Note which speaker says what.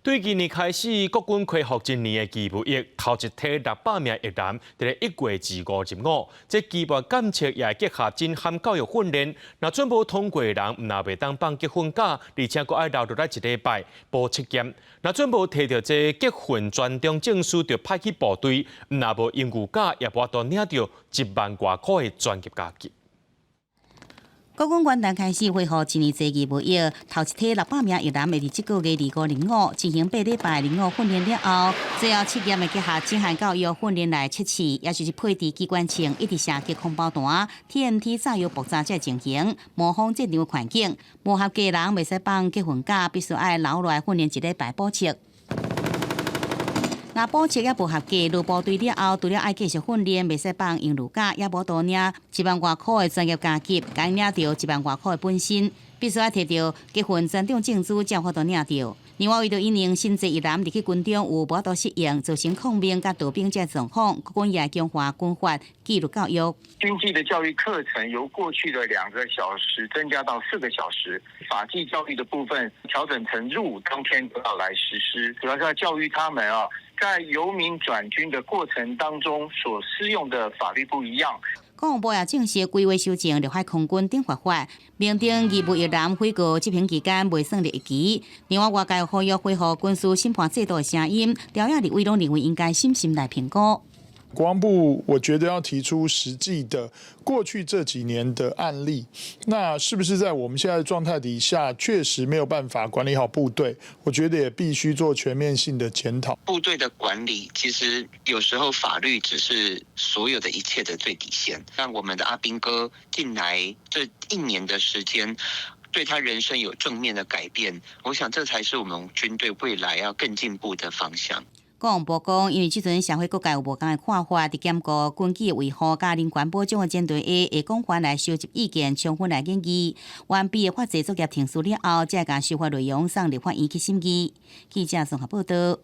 Speaker 1: 對今年開始，國軍恢復一年的義務役，頭一梯600名役男，佇咧1月25入伍。這基本檢測也會結合震撼教育訓練。若準無通過的人，毋但袂當放結婚假，而且閣愛留落來一禮拜補測驗。若準無提著這結訓專長證書，就派去部隊，毋但無榮譽假，也無法度領著1萬外箍的專業加給。
Speaker 2: 國軍元旦開始恢復一年制義務役，頭一梯600名役男會佇這個月25入伍，進行8禮拜入伍訓練了後，最後測驗會結合震撼教育訓練來測試，也就是配置機關槍、一直射擊空包彈、TNT 炸藥爆炸這情形，模仿戰場環境。無合格人袂使放結婚假，必須愛留落來訓練一禮拜補測。若補測也無合格，入部隊了後，除了愛繼續訓練，袂使放榮辱假，也無法度領1萬外箍的專業加給，共領著1萬外箍的本薪，必須愛提著結訓專長證書，才有法度領著。另外，為著因應新制役男入去軍中有無法度適應，造成抗命佮逃兵這狀況，國軍也強化軍法紀律教育。
Speaker 3: 軍紀的教育課程由過去的2個小時增加到4個小時，法紀教育的部分調整成入伍當天都要來實施，主要是要教育他們啊，在由民轉軍的過程當中所適用的法律不一樣。
Speaker 2: 國防部也正式規劃修正陸海空軍等法法，明定義務役男悔過執行期間袂算入役期。另外，外界呼籲恢復軍事審判制度的聲音，朝野立委攏認為應該審慎來評估。
Speaker 4: 國防部，我覺得要提出實際的過去這幾年的案例，那是不是在我們現在的狀態底下，確實沒有辦法管理好部隊？我覺得也必須做全面性的檢討。
Speaker 5: 部隊的管理其實有時候法律只是所有的一切的最底線。讓我們的阿兵哥進來這一年的時間，對他人生有正面的改變，我想這才是我們軍隊未來要更進步的方向。
Speaker 2: 國防部講，因為這陣社會各界有無仝的看法，佇兼顧軍紀維護佮人權保障的前提下，會廣泛來收集意見，充分來研議。完畢的法制作業程序了後，才會共修法內容送立法院去審議。記者綜合報道。